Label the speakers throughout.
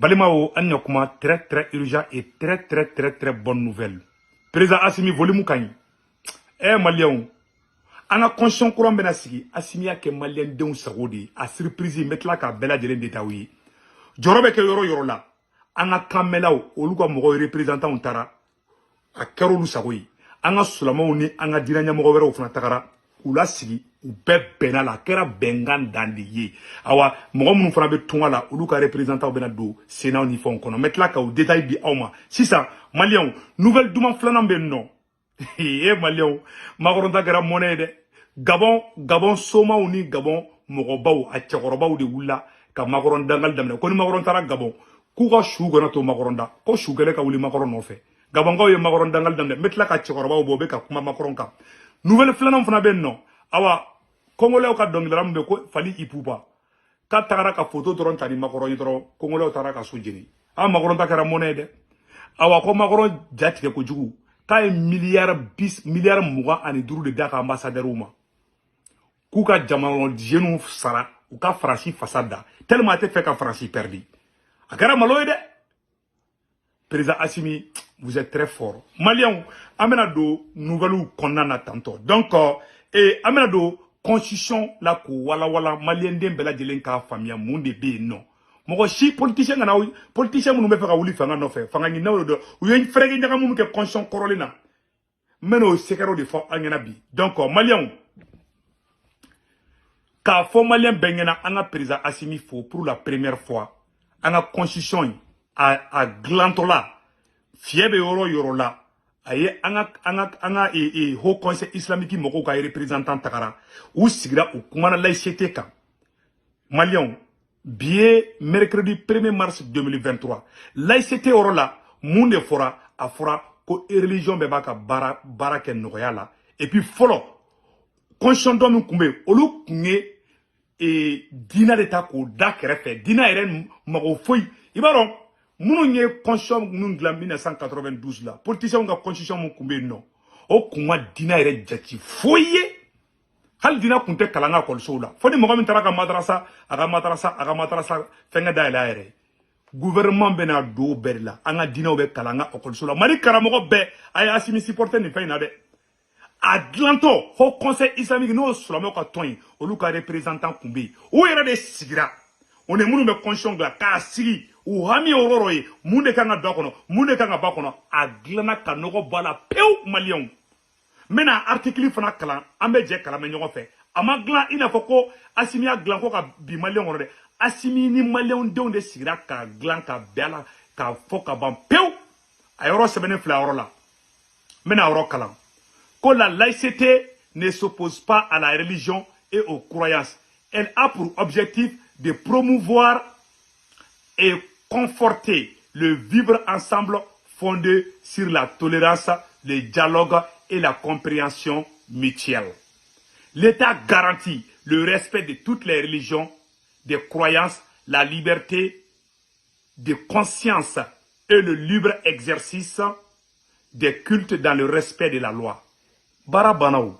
Speaker 1: Balimaw, an ɲa kuma très très urgent et très très très très bonne nouvelle. Président Assimi, volume ka ɲi. Maliyɛnw, an ka constitution kura bɛna sigi. Assimi y'a kɛ maliyɛn denw sago de ye. A surprise, n bɛ tila k'a bɛɛ lajɛlen détail ye. Jɔyɔrɔ bɛ kɛ yɔrɔ yɔrɔ la, an ka kanmɛlaw, olu ka mɔgɔw, représentants taara, a kɛra olu sago ye. An ka silamɛw ni an ka diinɛ ɲɛmɔgɔ wɛrɛw fana tagara k'u lasigi, u bɛɛ bɛnna la, a kɛra bɛnkan dan de ye. Awa, mɔgɔ minnu fana bɛ tunga la, olu ka représentants bɛna don Sénat ni fɛnw kɔnɔ. N bɛ tila k'o détail di aw ma sisan. Maliyɛnw, nouvelle duman filanan bɛ yen nɔ. E maliyɛnw, Macron ta kɛra mɔnɛ ye dɛ. Gabon, Gabon somaw ni Gabon mɔgɔbaw, a cɛkɔrɔbaw de wulila ka Macron dangali daminɛ ko ni Macron taara Gabon, k'u ka su kana to Macron da, ko su kɛlen ka wuli Macron nɔfɛ. Gabɔnkaw ye Macron dangali daminɛ. N bɛ tila ka cɛkɔrɔbaw bɔ, u bɛ ka kuma Macron kan. Nouvelle filanan fana bɛ yen nɔ. Awa, Kongolɛw ka dɔnkilidala min bɛ ko Fally Ipupa, k'a tagara ka photo dɔrɔn ta ni Macron ye dɔrɔn, Kongolɛw taara ka so jeni. A Macron ta kɛra mɔnɛ ye dɛ. Awa, ko Macron ja tigɛ kojugu, k'a ye miliyari bis miliyari 25 de d'a ka ambassadɛriw ma k'u ka jamana jeunes sara, u ka Faransi fasa da, tellement a tɛ fɛ ka Faransi perdi. A kɛra malo ye dɛ. Président Assimi, vous êtes très fort. Maliyɛnw, an bɛna don nouvelles kɔnɔna na tantôt. Donc an bɛna don constitution la k'o walawala, maliyɛnden bɛɛ lajɛlen k'a faamuya mun de bɛ yen nɔ. Mɔgɔ si politicien kana, politicien minnu bɛ fɛ ka wuli fanga nɔfɛ, fanga ɲininaw de don, u ye fɛrɛkɛ ɲagamu min kɛ constitution kɔrɔlen na, n bɛ n'o secret de fɔ an ɲɛna bi. Donc maliyɛnw, k'a fɔ maliyɛn bɛɛ ɲɛna, an ka président Assimi fo. Pour la première fois, an ka constitution in a dilantɔla, fiɲɛ bɛ yɔrɔ yɔrɔ la, a ye an ka haut conseil islamique mɔgɔw ka représentant tagara, u sigira, u kumana laïcité kan. Maliyɛnw, bi ye mercredi 1er mars 2023. Laïcité yɔrɔ la, mun de fɔra? A fɔra ko religion bɛɛ b'a ka baara kɛ nɔgɔya la. Et puis fɔlɔ, constitution dɔ min tun bɛ yen, olu tun ye diinɛ de ta k'o da kɛrɛfɛ, diinɛ yɛrɛ mago foyi. I b'a dɔn, minnu ye constitution minnu dilan 1992 la, politiciens ka constitution mun tun bɛ yen nɔ, o kun ma diinɛ yɛrɛ jate foyi ye. Hali diinɛ tun tɛ kalan ka ekɔlisow la, fo ni mɔgɔ min taara ka madarasa, a ka madarasa fɛnkɛ dayɛlɛ a yɛrɛ ye. Gouvernement bɛna don o bɛɛ de la, an ka diinɛw bɛ kalan an ka ekɔliso la. Mali karamɔgɔ bɛɛ, a ye Assimi supporter nin fɛn in na dɛ. A dilantɔ, haut conseil islamique, n'o ye silamɛw ka tɔn ye, olu ka représentant tun bɛ yen, u yɛrɛ de sigira, o ni minnu bɛ constitution dilan, k'a sigi, u hami ye o yɔrɔ ye, mun de kan ka don a kɔnɔ, mun de kan ka bɔ a kɔnɔ. A dilanna ka nɔgɔ bɔ a la pewu. Maliyɛnw, n bɛna article fana kalan, an bɛ jɛ kalan mɛ ɲɔgɔn fɛ. A ma dilan i n'a fɔ ko Assimi y'a dilan ko ka bin maliyɛnw kɔnɔ dɛ. Assimi ni maliyɛnw denw de sigira k'a dilan ka bɛn a la k'a fɔ ka ban pewu. A yɔrɔ sɛbɛnnen filɛ a yɔrɔ la, n bɛna a yɔrɔ kalan ko: la laïcité ne s'oppose pas à la religion et aux croyances. Elle a pour objectif de promouvoir et conforter le vivre ensemble fondé sur la tolérance, le dialogue et la compréhension mutuelle. L'État garantit le respect de toutes les religions, des croyances, la liberté de conscience et le libre exercice des cultes dans le respect de la loi. Baara banna o.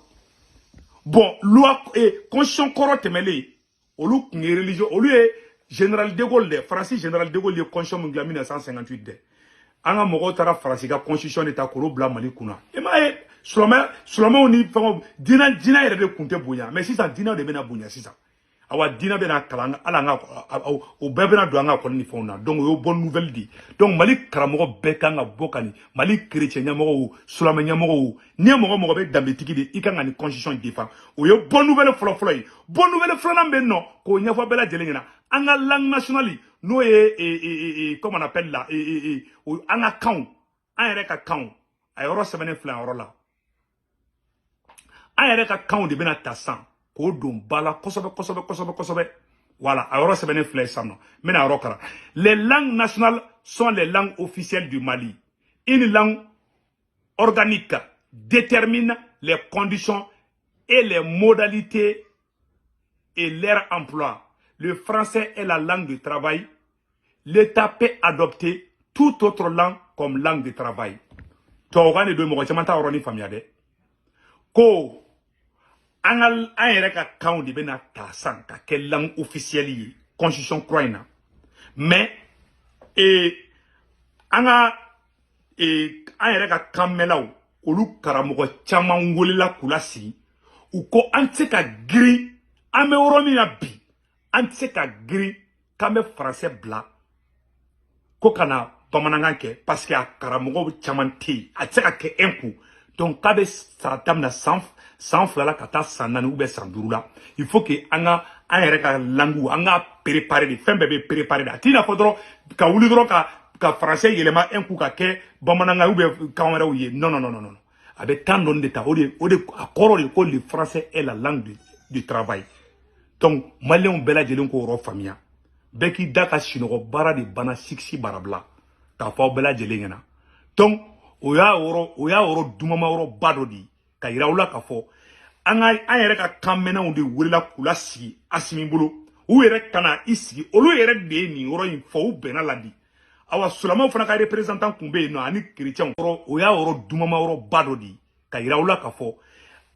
Speaker 1: Bon, loi et constitution kɔrɔ tɛmɛlen, olu tun ye religion, olu ye général de Gaulle dɛ, Faransi général de Gaulle ye constitution min dilan 1958 dɛ. An ka mɔgɔw taara Faransi ka constitution de ta k'olu bila Mali kunna. I m'a ye, silamɛw ni fɛngɛw, diinɛ yɛrɛ de tun tɛ bonya, mais sisan diinɛ de bɛna bonya sisan. Awa, diinɛ bɛna kalan hali an ka, o bɛɛ bɛna don an ka ekɔli ni fɛnw na. Donc o ye bonne nouvelle de ye. Donc Mali karamɔgɔ bɛɛ kan ka bɔ ka nin, Mali chrétien ɲɛmɔgɔw, silamɛ ɲɛmɔgɔw, n'i ye mɔgɔ mɔgɔ bɛ danbetigi de, i kan ka nin constitution défend. O ye bonne nouvelle fɔlɔ-fɔlɔ ye. Bonne nouvelle filanan bɛ yen nɔ, k'o ɲɛfɔ bɛɛ lajɛlen ɲɛna. An ka langue nationale, n'o ye, comment on appelle la, an ka kanw, an yɛrɛ ka kanw, a yɔrɔ sɛbɛnnen filɛ a yɔrɔ la. An yɛrɛ ka kanw de bɛna ta sisan k'o don ba la kosɛbɛ kosɛbɛ kosɛbɛ kosɛbɛ. Voilà, a yɔrɔ sɛbɛnnen filɛ sisan nɔ, n bɛna a yɔrɔ kalan. Les langues nationales sont les langues officielles du Mali. Une langue organique détermine les conditions et les modalités et leur emploi. Le français est la langue de travail. L'État peut adopter toute autre langue comme langue de travail. Tubabukan de don, mɔgɔ caman t'a yɔrɔnin faamuya dɛ. Ko an ka, an yɛrɛ ka kanw de bɛna ta san ka kɛ langue officielle ye constitution kura in na. Mais An ka an yɛrɛ ka kanmɛlaw, olu karamɔgɔ caman welela k'u lasigi. U ko an tɛ se ka girin, an bɛ yɔrɔ min na bi, an tɛ se ka girin k'an bɛ faransɛ bila ko ka na bamanankan kɛ, parce que a karamɔgɔ caman tɛ yen, a tɛ se ka kɛ un coup. Donc k'a bɛ sara daminɛ san 2 la ka taa san 4 ou bien san 5 la. Il faut que an ka an yɛrɛ ka langue, an ka préparer de, fɛn bɛɛ bɛ préparer de. A t'i n'a fɔ dɔrɔn ka wuli dɔrɔn ka français yɛlɛma un coup ka kɛ bamanankan ou bien kan wɛrɛw ye. Non, non, non, non, non, a bɛ temps dɔɔni de ta. O de a kɔrɔ de ko le français est la langue du travail. Donc maliyɛnw bɛɛ lajɛlen k'o yɔrɔ faamuya, bɛɛ k'i da ka sinɔgɔ. Baara de banna siksi barabila k'a fɔ aw bɛɛ lajɛlen ɲɛna. Donc o y'a yɔrɔ dumama yɔrɔba dɔ de ye ka yira aw la k'a fɔ an ka an yɛrɛ ka kanmɛnɛw de welela k'u lasigi Asimi bolo, u yɛrɛ ka na i sigi. Olu yɛrɛ de ye nin yɔrɔ in fɔ, u bɛnna la di. Awa, silamɛw fana ka représentant kun bɛ yen nɔ ani chrétiens. O y'a yɔrɔ dumama yɔrɔba dɔ de ye ka yira aw la k'a fɔ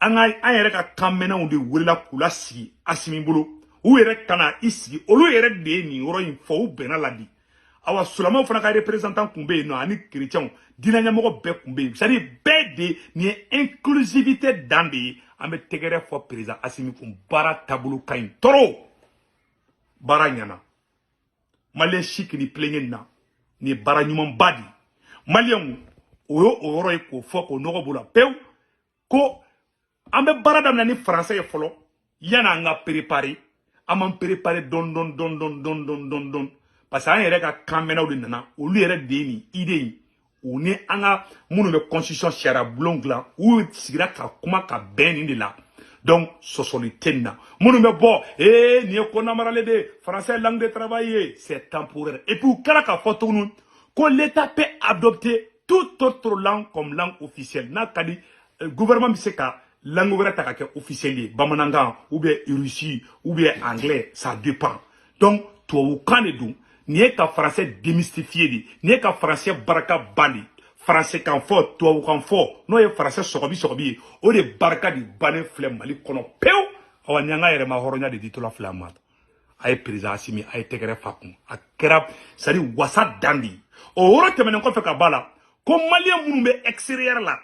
Speaker 1: an ka an yɛrɛ ka kanmɛnɛw de welela k'u lasigi Asimi bolo, u yɛrɛ ka na i sigi. Olu yɛrɛ de ye nin yɔrɔ in fɔ, u bɛnna la di. Awa, silamɛw fana ka représentant kun bɛ yen nɔ ani chrétiens, diinɛ ɲɛmɔgɔ bɛɛ kun bɛ yen. C'est à dire bɛɛ de, nin ye inclusivité dan de ye. An bɛ tɛgɛrɛ fɔ président Asimi kun. Baara taabolo ka ɲi trop, baara ɲɛna. Maliyɛn si k'i plaigner nin na, nin ye baara ɲumanba de ye. Maliyɛnw, o ye o yɔrɔ ye k'o fɔ k'o nɔgɔ b'o la pewu ko an bɛ baara daminɛ ni faransɛ ye fɔlɔ yanni an ka préparer. An m'an préparer dɔɔni dɔɔni dɔɔni dɔɔni dɔɔni dɔɔni dɔɔni dɔɔni, parce que an yɛrɛ ka kanmɛnɛw de nana, olu yɛrɛ de ye nin idée in. U ni an ka minnu bɛ constitution sariya bulon dilan, u sigira ka kuma ka bɛn nin de la. Donc sɔsɔli tɛ nin na. Minnu bɛ bɔ, ee, nin ye ko namaralen de ye, français langue de travail ye, c'est temporaire. Et puis u kɛra k'a fɔ tuguni ko l'État peut adopter toute autre langue comme langue officielle. N'a ka di, gouvernement bɛ se ka langue wɛrɛ ta ka kɛ officielle ye, bamanankan ou bien russe ou bien anglais, ça dépend. Donc tubabukan de don. Nin ye ka français démystifier de, nin ye ka français barika ban de. Français kan fɔ, tubabukan fɔ, n'o ye français sɔgɔbi sɔgɔbi ye, o de barika de bannen filɛ Mali kɔnɔ pewu. Awa, nin y'an ka yɛrɛma hɔrɔnya de ditɔla filɛ an ma. A ye président Asimi, a ye tɛgɛrɛ fa kun. A kɛra, c'est à dire wasa dan de ye. O yɔrɔ tɛmɛnen kɔfɛ ka ba la ko maliyɛn minnu bɛ extérieur la,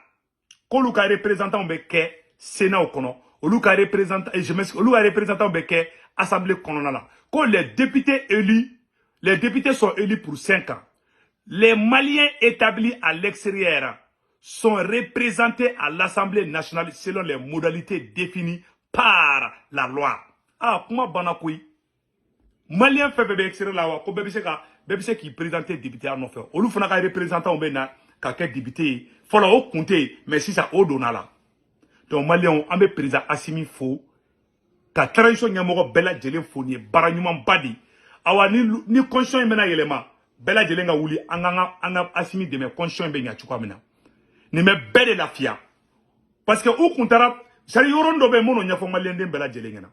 Speaker 1: k'olu ka représentant bɛ kɛ Sénat kɔnɔ, olu ka représentant, je m'excuse, olu ka représentant bɛ kɛ assemblée kɔnɔna la, ko les députés élus, les députés sont élus pour 5 ans. Les Maliens établis à l'extérieur sont représentés à l'Assemblée nationale selon les modalités définies par la loi. Ah, kuma banna koyi. Malien fɛn fɛn bɛ extérieur la wa, ko bɛɛ bɛ se k'i présenter député ya nɔfɛ. Olu fana ka représentant bɛ na ka kɛ député ye. Fɔlɔ o kun tɛ yen, mais sisan o donna la. Donc maliyɛnw, an bɛ président Asimi fo ka transition ɲɛmɔgɔ bɛɛ lajɛlen fo. Nin ye baara ɲumanba de ye. Awa, ni constitution in bɛna yɛlɛma, bɛɛ lajɛlen ka wuli, an ka Asimi dɛmɛ, constitution in bɛ ɲɛ cogoya min na. Nin bɛ bɛɛ de lafiya, parce que u kun taara, c'est à dire yɔrɔnin dɔ bɛ yen minnu ɲɛfɔ maliyɛnden bɛɛ lajɛlen ɲɛna.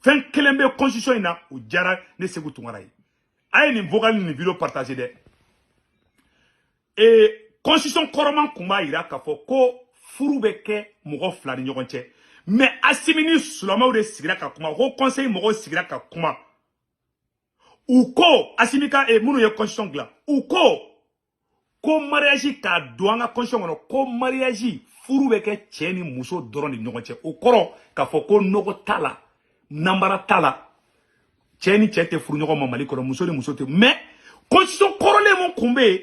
Speaker 1: Fɛn kelen bɛ constitution in na, o diyara ne Segu Tunkara ye. A ye nin vocal ni nin vidéo partager dɛ. Ee, constitution kɔrɔman kun b'a yira k'a fɔ ko furu bɛ kɛ mɔgɔ fila ni ɲɔgɔn cɛ, mais Asimi ni silamɛw de sigira ka kuma ko conseil mɔgɔw sigira ka kuma. U ko Asimi ka minnu ye constitution dilan, u ko ko mariage k'a don an ka constitution kɔnɔ, ko mariage, furu bɛ kɛ cɛ ni muso dɔrɔn de ɲɔgɔn cɛ. O kɔrɔ k'a fɔ ko nɔgɔ t'a la, nanbara t'a la, cɛ ni cɛ tɛ furu ɲɔgɔn ma Mali kɔnɔ, muso ni muso tɛ. Mais constitution kɔrɔlen mun kun bɛ yen,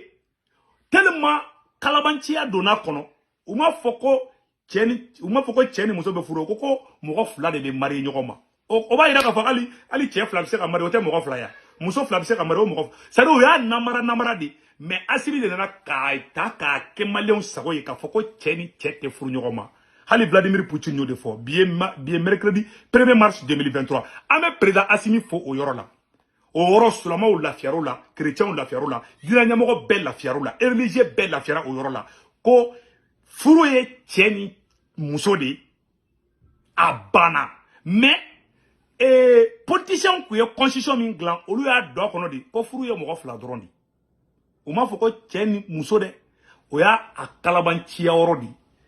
Speaker 1: tellement kalabanciya donna kɔnɔ, u m'a fɔ ko cɛ ni muso bɛ furu. O ko ko mɔgɔ fila de bɛ marier ɲɔgɔn ma. O b'a yira k'a fɔ hali cɛ fila bɛ se ka marier, o tɛ mɔgɔ fila ya, muso fila bɛ se ka marier, o mɔgɔ, c'est à dire o y'a namara namara de. Mais Asimi de nana k'a ta k'a kɛ maliyɛnw sago ye k'a fɔ ko cɛ ni cɛ tɛ furu ɲɔgɔn ma. Hali Vladimir Poutine y'o de fɔ. Bi ye mercredi 1er mars 2023. An bɛ président Asimi fo o yɔrɔ la. O yɔrɔ, silamɛw lafiyar'o la, chrétiens lafiyar'o la, diinɛ ɲɛmɔgɔ bɛɛ lafiyar'o la, religieux bɛɛ lafiyara o yɔrɔ la, ko furu ye cɛ ni muso de ye, a banna. Mais politiciens kun ye constitution min dilan, olu y'a don a kɔnɔ de ko furu ye mɔgɔ fila dɔrɔn de. U m'a fɔ ko cɛ ni muso dɛ. O y'a a kalabanciya yɔrɔ de.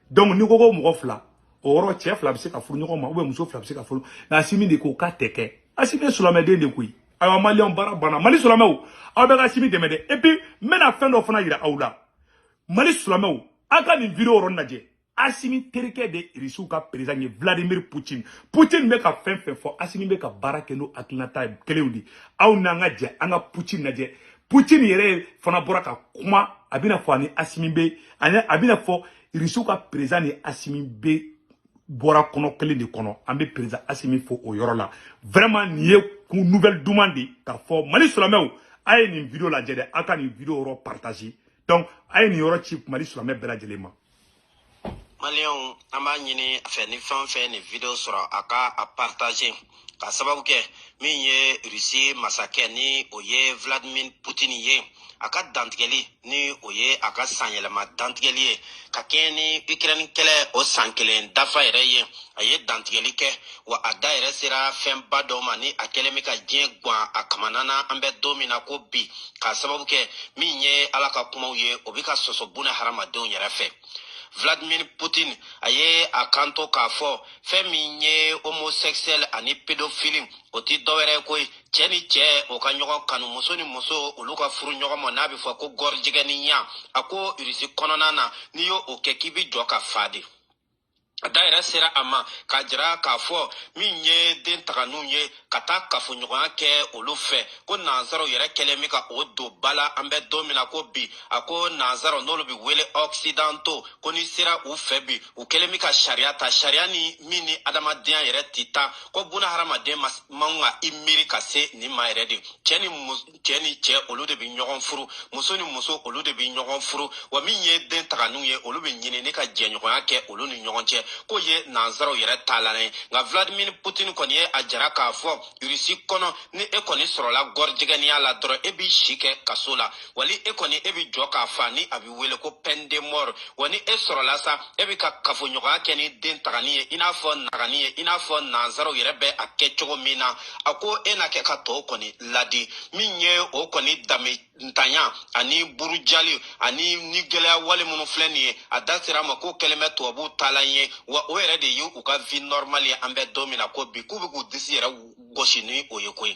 Speaker 1: Donc n'i ko ko mɔgɔ fila, o yɔrɔ cɛ fila bɛ se ka furu ɲɔgɔn ma ou bien muso fila bɛ se ka furu. Mais Asimi de ko k'a tɛ kɛ. Asimi ye silamɛden de koyi. Ayiwa, maliyɛnw, baara banna. Mali silamɛw, aw bɛ ka Asimi dɛmɛ dɛ. Et puis n bɛna fɛn dɔ fana yira aw la. Mali silamɛw, aw ka nin vidéo yɔrɔ lajɛ. Asimi terikɛ de Irisiw ka président ye, Vladimir Poutine. Poutine bɛ ka fɛn fɛn fɔ, Asimi bɛ ka baara kɛ n'o hakilinata kelenw de. Aw n'an ka jɛ an ka Poutine lajɛ. Poutine yɛrɛ fana bɔra ka kuma. A bɛna fɔ ani Asimi bɛ ani a bɛna fɔ Irisiw ka président ni Asimi bɛ bɔra kɔnɔ kelen de kɔnɔ. An bɛ président Asimi fo o yɔrɔ la. Vraiment, nin ye nouvelle duman de k'a fɔ Mali silamɛw. A ye nin vidéo lajɛ dɛ, aw ka nin vidéo yɔrɔ partager. Donc a ye nin yɔrɔ ci Mali silamɛ bɛɛ lajɛlen ma.
Speaker 2: Maliyɛnw, an b'a ɲini a fɛ, ni fɛn o fɛn nin vidéo sɔrɔ, a ka a partager, ka sababu kɛ min ye Rusi masakɛ, ni o ye Vladimir Putin ye, a ka dantigɛli, ni o ye a ka sanyɛlɛma dantigɛli ye ka kɛɲɛ ni Ukraine kɛlɛ, o san kelen dafa yɛrɛ ye, a ye dantigɛli kɛ. Wa a da yɛrɛ sera fɛnba dɔw ma ni a kɛlen bɛ ka diɲɛ guwan a kamana na an bɛ don min na ko bi, k'a sababu kɛ min ye Ala ka kumaw ye, o bɛ ka sɔsɔ buna hadamadenw yɛrɛ fɛ. Vladimir Putin a ye a kanto k'a fɔ fɛn min ye homosexuel ani pédophile, o ti dɔwɛrɛ ye koyi, cɛ ni cɛ o ka ɲɔgɔn kanu, muso ni muso olu ka furu ɲɔgɔn ma, n'a bɛ fɔ ko gɔrijɛgɛninya. A ko Irisi kɔnɔna na, n'i y'o o kɛ, k'i bɛ jɔ ka fa de. A da yɛrɛ sera a ma k'a jira k'a fɔ min ye den taganinw ye ka taa kafoɲɔgɔnya kɛ olu fɛ, ko nanzaraw yɛrɛ kɛlen bɛ ka o don ba la an bɛ don min na ko bi. A ko nanzaraw, n'olu bɛ wele occidentaux, ko n'i sera u fɛ bi, u kɛlen bɛ ka sariya ta, sariya ni min ni adamadenya yɛrɛ ti taa, ko buna hadamaden man ka i miiri ka se nin ma yɛrɛ de. Cɛ ni cɛ ni cɛ olu de bɛ ɲɔgɔn furu, muso ni muso olu de bɛ ɲɔgɔn furu. Wa min ye den taganinw ye, olu bɛ ɲini ni ka jɛɲɔgɔnya kɛ olu ni ɲɔgɔn cɛ, k'o ye nanzaraw yɛrɛ taalan ye. Nka Vladimir Putin kɔni ye a jira k'a fɔ Rusi kɔnɔ, ni e kɔni sɔrɔla gɔrijɛgɛniya la dɔrɔn, e b'i si kɛ kaso la, wali e kɔni e bɛ jɔ k'a fa, ni a bɛ wele ko peine de mort. Wa ni e sɔrɔla sa, e bɛ ka kafoɲɔgɔnya kɛ ni den tagani ye, i n'a fɔ nagani ye, i n'a fɔ nanzaraw yɛrɛ bɛ a kɛ cogo min na, a ko e na kɛ ka tɔw kɔni ladi. Min ye o kɔni danbe ntanya ani burujali ani ni gɛlɛya wale minnu filɛ nin ye, a da sera a ma k'o kɛlen bɛ tubabuw taalan ye, wa o yɛrɛ de ye u ka vie normale ye an bɛ don min na ko bi, k'u bɛ k'u disi yɛrɛ gosi ni o ye koyi.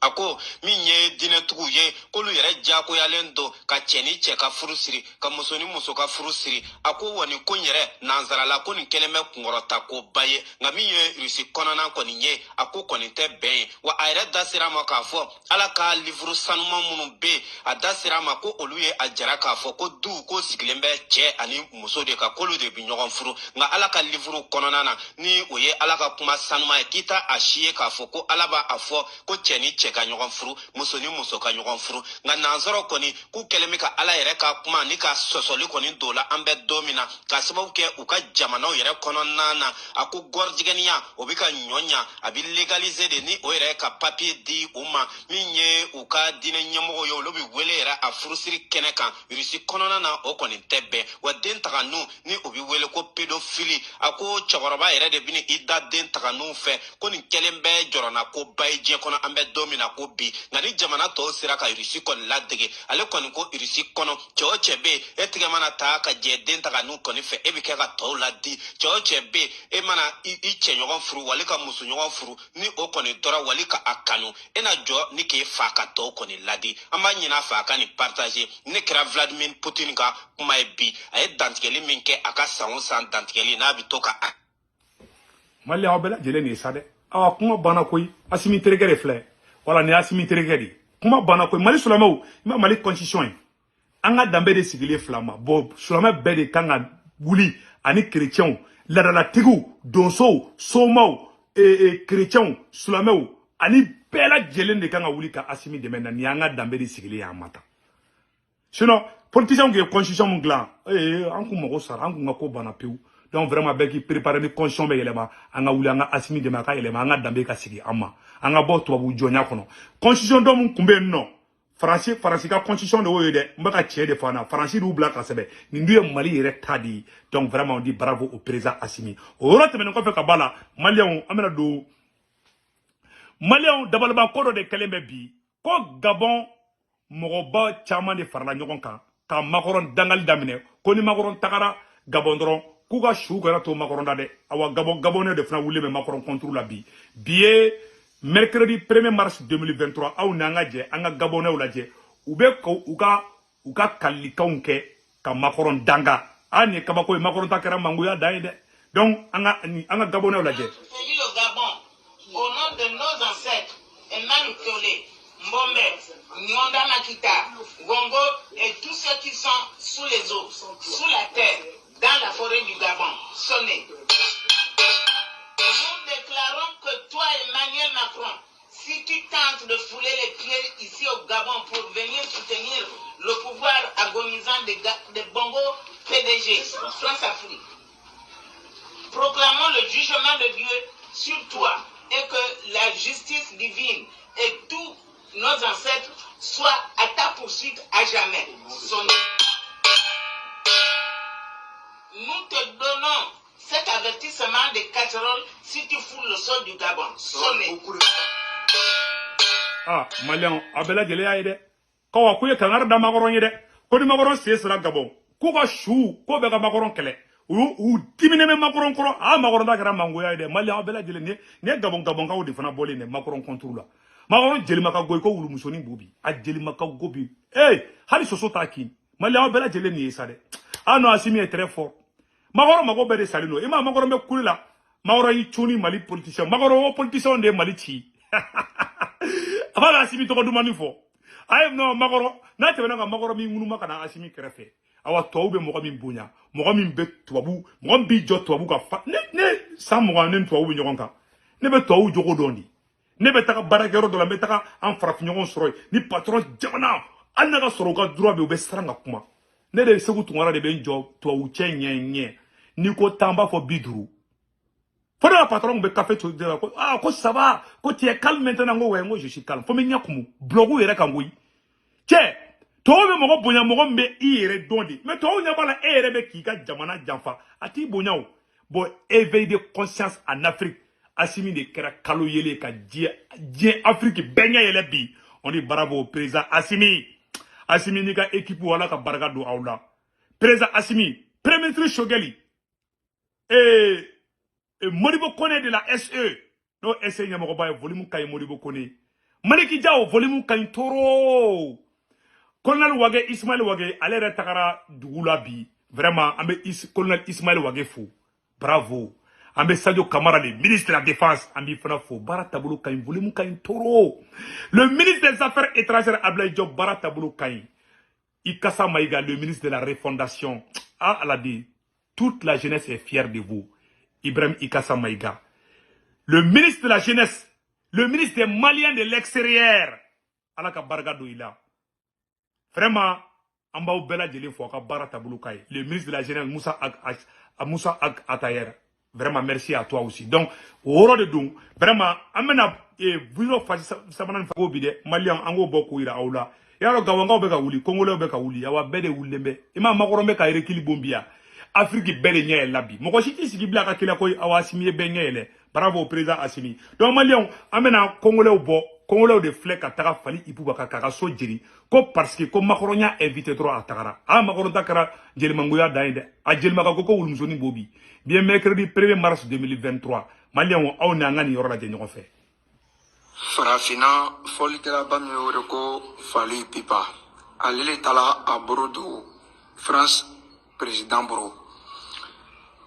Speaker 2: A ko min ye diinɛtigiw ye, k'olu yɛrɛ diyagoyalen don ka cɛ ni cɛ ka furu siri, ka muso ni muso ka furu siri. A ko wa nin ko in yɛrɛ, nanzarala ko nin kɛlen bɛ kunkɔrɔta koba ye. Nka min ye Rusi kɔnɔna kɔni ye, a ko kɔni tɛ bɛn ye. Wa a yɛrɛ da sera a ma k'a fɔ Ala ka livre sanuman minnu bɛ yen, a da sera a ma ko olu ye a jira k'a fɔ ko du ko sigilen bɛ cɛ ani muso de kan, k'olu de bɛ ɲɔgɔn furu. Nka Ala ka livre kɔnɔna na, ni o ye Ala ka kuma sanuman ye, k'i ta a si ye k'a fɔ ko Ala b'a fɔ ko cɛ ni cɛ ka ɲɔgɔn furu, muso ni muso ka ɲɔgɔn furu. Nka nanzaraw kɔni k'u kɛlen bɛ ka Ala yɛrɛ ka kuma ni ka sɔsɔli kɔni don la an bɛ don min na, k'a sababu kɛ u ka jamanaw yɛrɛ kɔnɔna na. A ko gɔrijɛgɛniya, o bɛ ka ɲɔ ɲa, a bɛ légaliser de, ni o yɛrɛ ka papier di u ma. Min ye u ka diinɛ ɲɛmɔgɔw ye, olu bɛ wele yɛrɛ a furusiri kɛnɛ kan Rusi kɔnɔna na, o kɔni tɛ bɛn. Wa den taganinw, ni o bɛ wele ko pédophile, a ko cɛkɔrɔba yɛrɛ de bɛ i da den taganinw fɛ, ko nin kɛlen bɛ jɔrɔna ko ba ye diɲɛ kɔnɔ an bɛ don min na ko bi. Nka ni jamana tɔw sera ka Rusi kɔni ladege, ale kɔni ko Rusi kɔnɔ, cɛ o cɛ bɛ yen, e tigɛ mana taa ka jɛ den taganinw kɔni fɛ, e bɛ kɛ ka tɔw ladi. Cɛ o cɛ bɛ yen, e mana i cɛɲɔgɔn furu wali ka musoɲɔgɔn furu, ni o kɔni dɔra wali ka a kanu, e na jɔ ni k'e fa ka tɔw kɔni ladi. An b'a ɲini a fɛ a ka nin partager. Ne kɛra Vladimir Putin ka kuma ye bi, a ye dantigɛli min kɛ a ka san o san dantigɛli n'a bɛ to ka a
Speaker 1: Mali, aw bɛɛ lajɛlen nin ye sa dɛ. Awa, kuma banna koyi. Asimi terikɛ de filɛ, wala nin ye Asimi terikɛ de ye. Kuma banna koyi. Mali silamɛw, i ma Mali constitution ye, an ka danbe de sigilen fila ma. Bon, silamɛ bɛɛ de kan ka wuli, ani kerecɛnw, ladalatigiw, donsow, somaw, kerecɛnw, silamɛw, ani bɛɛ lajɛlen de kan ka wuli ka Asimi dɛmɛ na. Nin y'an ka danbe de sigilen ye, an ma ta. Sinon politiciens kun ye constitution mun dilan, an kun mago sara, an kun ka ko banna pewu. Donc vraiment, bɛɛ k'i préparer, ni constitution bɛ yɛlɛma, an ka wuli an ka Asimi dɛmɛ a ka yɛlɛma, an ka danbe ka sigi an ma, an ka bɔ tubabu jɔnya kɔnɔ. Constitution dɔ mun kun bɛ yen nɔ, Faransi ka constitution de y'o ye dɛ. N bɛ ka tiɲɛ de fɔ an na, Faransi y'u bila ka sɛbɛn nin dun ye Mali yɛrɛ ta de ye. Donc vraiment, on dit bravo au président Assimi. O yɔrɔ tɛmɛnen kɔfɛ ka bɔ a la, maliyɛnw, an bɛna don. Maliyɛnw, dabaliban ko dɔ de kɛlen bɛ bi, ko Gabɔn mɔgɔba caman de farala ɲɔgɔn kan ka Macron dangali daminɛ, ko ni Macron tagara Gabɔn dɔrɔn, k'u ka su kana to Macron da dɛ. Awa, Gabɔn, Gabɔnɛ de fana wulilen bɛ Macron contre la bi. Bi ye Mercredi 1er mars 2023, aw n'an ka jɛ an ka Gabonɛw lajɛ, u bɛ ko u ka kalilikanw kɛ ka Macron danga. A nin ye kabako ye, Macron ta kɛra mangoya dan ye dɛ. Donc an ka Gabonɛw lajɛ.
Speaker 3: Pays le Gabon, au nom de nos ancêtres, Emmanuel Tolé, Mbombe, Nyonda Makita, Gongo et tous ceux qui sont sous les eaux, sous la terre, dans la forêt du Gabon, sonnez. Nous déclarons que toi, Emmanuel Macron, si tu tentes de fouler les pieds ici au Gabon pour venir soutenir le pouvoir agonisant de Bongo PDG, France-Afrique, proclamons le jugement de Dieu sur toi et que la justice divine et tous nos ancêtres soient à ta poursuite à jamais. Sonnez. Nous te donnons cet avertissement de casserole si tu foules le sol du Gabon. Sonnez.
Speaker 1: Ah, Maliyɛnw, a bɛɛ lajɛlen y'a ye dɛ, kawa ko ye kangari da Macron ye dɛ, ko ni Macron sen sera Gabon, k'u ka su k'o bɛ ka Macron kɛlɛ. U diminen bɛ Macron kɔrɔ. A Macron ta kɛra mangoya ye dɛ. Maliyɛn, aw bɛɛ lajɛlen, nin ye Gabon, Gabɔnkaw de fana bɔlen dɛ Macron contre la. Macron jelima ka go i ko wulumusonin bo bi, a jelima ka go bi. Ee, hali soso t'a kin. Maliyɛn, aw bɛɛ lajɛlen, nin ye sa dɛ. Ah non, Assimi est très fort. Macron mago bɛɛ de salen don. I ma Macron bɛ kule la. Macron y'i cun ni Mali politicien. Macron o politicien de ye Mali ci. A b'a la Assimi tɔgɔ dumani fɔ. A ye non, Macron n'a tɛmɛna ka Macron min ŋunuma ka na Assimi kɛrɛfɛ. Awa, tubabu bɛ mɔgɔ min bonya, mɔgɔ min bɛ tubabu, mɔgɔ min b'i jɔ tubabu ka fa. Ne san 20 ne ni tubabu bɛ ɲɔgɔn kan. Ne bɛ tubabu jogo dɔn de. Ne bɛ taga baarakɛyɔrɔ dɔ la, n bɛ taga an farafin ɲɔgɔn sɔrɔ yen. Ni patron jamana, hali n'a ka sɔrɔ u ka droit bɛ yen, u bɛ siran ka kuma. Ne de Segu Tunkara de bɛ n jɔ tubabu cɛ ɲɛ ɲɛ. N'i ko 10, n b'a fɔ 50. Fo ne ka patron bɛ café to de la ko ah, ko ça va, ko tu es calme maintenant. N ko ouais, n ko je suis calme. Fo n bɛ ɲɛ kumu bloc yɛrɛ kan koyi. Cɛ, tɔw bɛ mɔgɔ bonya, mɔgɔ min bɛ i yɛrɛ dɔn de. Mais tɔw ɲɛ b'a la, e yɛrɛ bɛ k'i ka jamana janfa, a t'i bonya o. Bon, éveil de conscience en Afrique, Assimi de kɛra kalo yelen ka diɲɛ Afrique bɛɛ ɲɛ yɛlɛ bi. On dit bravo au président Assimi. Assimi n'i ka équipe, Ala ka barika don aw la. Président Assimi, premier ministre Choguel et Modibo Kone de la SE, n'o SE ɲɛmɔgɔba ye, volume ka ɲi. Modibo Kone, Maliki Diaw, volume ka ɲi trop. Colonel Wage, Ismaël Wage, ale yɛrɛ tagara dugu la bi. Vraiment, an bɛ colonel Ismaël Wage fo, bravo. An bɛ Sadio Kamara, le ministre de la Défense, an b'i fana fo, baara taabolo ka ɲi, volume ka ɲi trop. Le ministre des Affaires étrangères, Ablaye Diop, baara taabolo ka ɲi. Ikassa Maïga, le ministre de la Refondation, ah, Ala dit, toute la jeunesse est fière de vous. Ibrahim Ikassa Maïga, le ministre de la Jeunesse, le ministre des Maliens de l'extérieur, Ala ka barika don i la. Vraiment, an b'aw bɛɛ lajɛlen fo, aw ka baara taabolo ka ɲi. Le ministre de la Jeunesse, Moussa Ag Atayer, vraiment merci à toi aussi. Donc o yɔrɔ de don. Vraiment, an bɛna vidéo phase sabanan nin ko bi dɛ. Maliyɛn, an k'o bɔ k'o yira aw la. I y'a dɔn, Gabɔnkaw bɛ ka wuli, Kongolɛw bɛ ka wuli, awa bɛɛ de wulilen bɛ. I ma Macron bɛ ka recul bon bi yan. Afrique bɛɛ de ɲɛ yɛlɛla bi, mɔgɔ si t'i sigi bila ka kelen ko awa Assimi ye bɛɛ ɲɛ yɛlɛ. Bravo au président Assimi. Donc Maliyɛnw, an bɛna Kongolɛw bɔ. Kongolɛw de filɛ ka taga Fally Ipupa ka k'a ka so jeni, ko parce que ko Macron y'a invité dɔrɔn, a tagara. A Macron ta kɛra jelimangoya dan ye dɛ. A jelimaka ko wulumusonin bo bi. Bi ye mercredi 1er mars 2023. Maliyɛnw, aw ni an ka nin yɔrɔ lajɛ ɲɔgɔn fɛ.
Speaker 4: Farafinna fɔlikɛlaba min bɛ wele ko Fally Ipupa, ale le taara a bolo don France président bolo.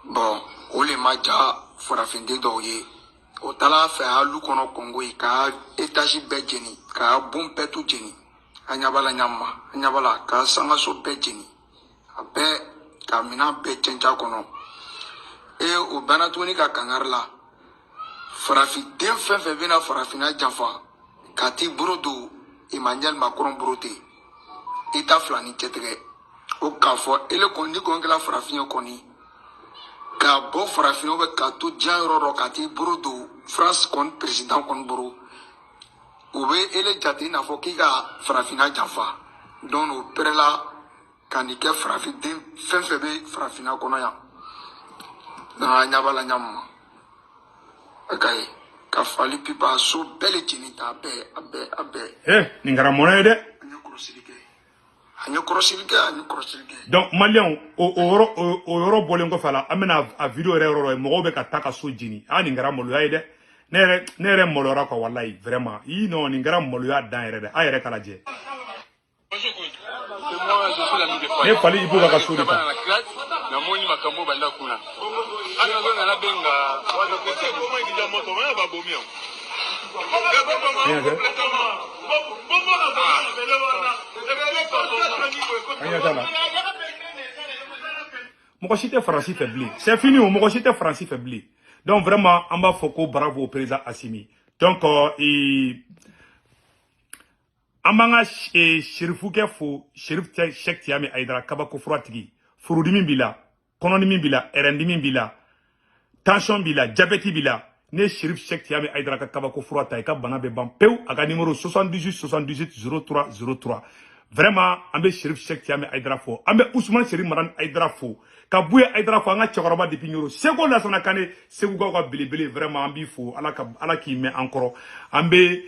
Speaker 4: Bɔn, o le ma ja farafinden dɔw ye. O taara fɛ a lu kɔnɔ Kɔngo ye ka étage bɛɛ jeni, ka bon bɛɛ tu jeni. An ɲɛ b'a la ɲama, an ɲɛ b'a la ka sangaso bɛɛ jeni, a bɛɛ ka minan bɛɛ cɛncɛn a kɔnɔ. E o banna tuguni ka kangari la farafinden fɛn fɛn bɛna farafinna janfa ka t'i bolo don Emmanuel Macron bolo ten, i ta fila ni cɛtigɛ o k'a fɔ ele kɔni, ni kɔni kɛra farafin ye kɔni, ka bɔ farafinna bɛ ka to diɲɛ yɔrɔ dɔ ka t'i bolo don France kɔni président kɔni bolo, o bɛ ele jate i n'a fɔ k'i ka farafinna janfa. Donc o pɛrɛla ka nin kɛ farafinden fɛn fɛn bɛ farafinna kɔnɔ yan. Donc an ɲɛ b'a la ɲama a ka ye ka Fally Ipupa so bɛɛ le jeni ta, a bɛɛ, a bɛɛ, a bɛɛ.
Speaker 1: Eh, nin kɛra mɔnɛ ye dɛ.
Speaker 4: An ye kɔlɔsili kɛ, an ye kɔlɔsili kɛ, an ye kɔlɔsili kɛ.
Speaker 1: Donc Maliyɛnw, o yɔrɔ bɔlen kɔfɛ a la, an bɛna a vidéo yɛrɛ yɔrɔ dɔ ye, mɔgɔw bɛ ka taa ka so jeni. A nin kɛra maloya ye dɛ. Ne yɛrɛ maloyara quoi, walayi, vraiment. I non, nin kɛra maloya dan yɛrɛ dɛ. A yɛrɛ k'a lajɛ.
Speaker 5: Moi, je suis l'ami de
Speaker 1: Ne Fally Ipupa ka so de ta.
Speaker 5: Namoni makambo banda kuna ana nabenga.
Speaker 1: An ɲɛ t'a la, mɔgɔ si tɛ Faransi fɛ bilen, c'est fini o, mɔgɔ si tɛ Faransi fɛ bilen. Donc vraiment, an b'a fɔ ko bravo au président Assimi. Donc an b'an ka serifukɛ fo, Serif Cheikh Tidiane Aïdara, kabako fura tigi. Furudimi b'i la, kɔnɔdimi b'i la, ɛrɛndimi b'i la, tension b'i la, diabète b'i la, ne ye Serif Cheikh Tidiane Aïdara ka kabako fura ta, i ka bana bɛ ban pewu. A ka numéro 78 78 03 03. Vraiment, an bɛ Serif Cheikh Tidiane Aïdara fo, an bɛ Ousmane Serif Marani Aïdara fo, ka Buye Aïdara fo, an ka cɛkɔrɔba depuis Ɲoro, Seko Lasana Kane, Segukaw ka belebele. Vraiment, an b'i fo, Ala ka Ala k'i mɛn an kɔrɔ. An bɛ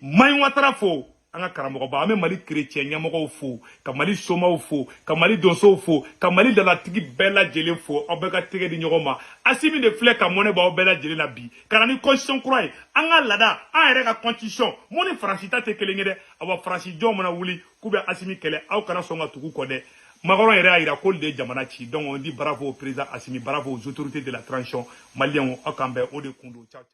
Speaker 1: Mayi Watara fo, an ka karamɔgɔba. An bɛ Mali kerecɛn ɲɛmɔgɔw fo, ka Mali somaw fo, ka Mali donsow fo, ka Mali dalatigi bɛɛ lajɛlen fo. Aw bɛɛ ka tɛgɛ di ɲɔgɔn ma. Asimi de filɛ ka mɔnɛ b'aw bɛɛ lajɛlen na bi ka na ni constitution kura ye, an ka laada, an yɛrɛ ka constitution. Mun ni Faransi ta tɛ kelen ye dɛ. Awa, Faransi jɔnw mana wuli k'u bɛ Asimi kɛlɛ, aw kana sɔn ka tugu kɔ dɛ. Macron yɛrɛ y'a yira k'olu de ye jamana ci. Donc on dit bravo au président Assimi, bravo aux autorités de la transition. Maliens, aw k'an bɛn, o de kun don. Ciao ciao.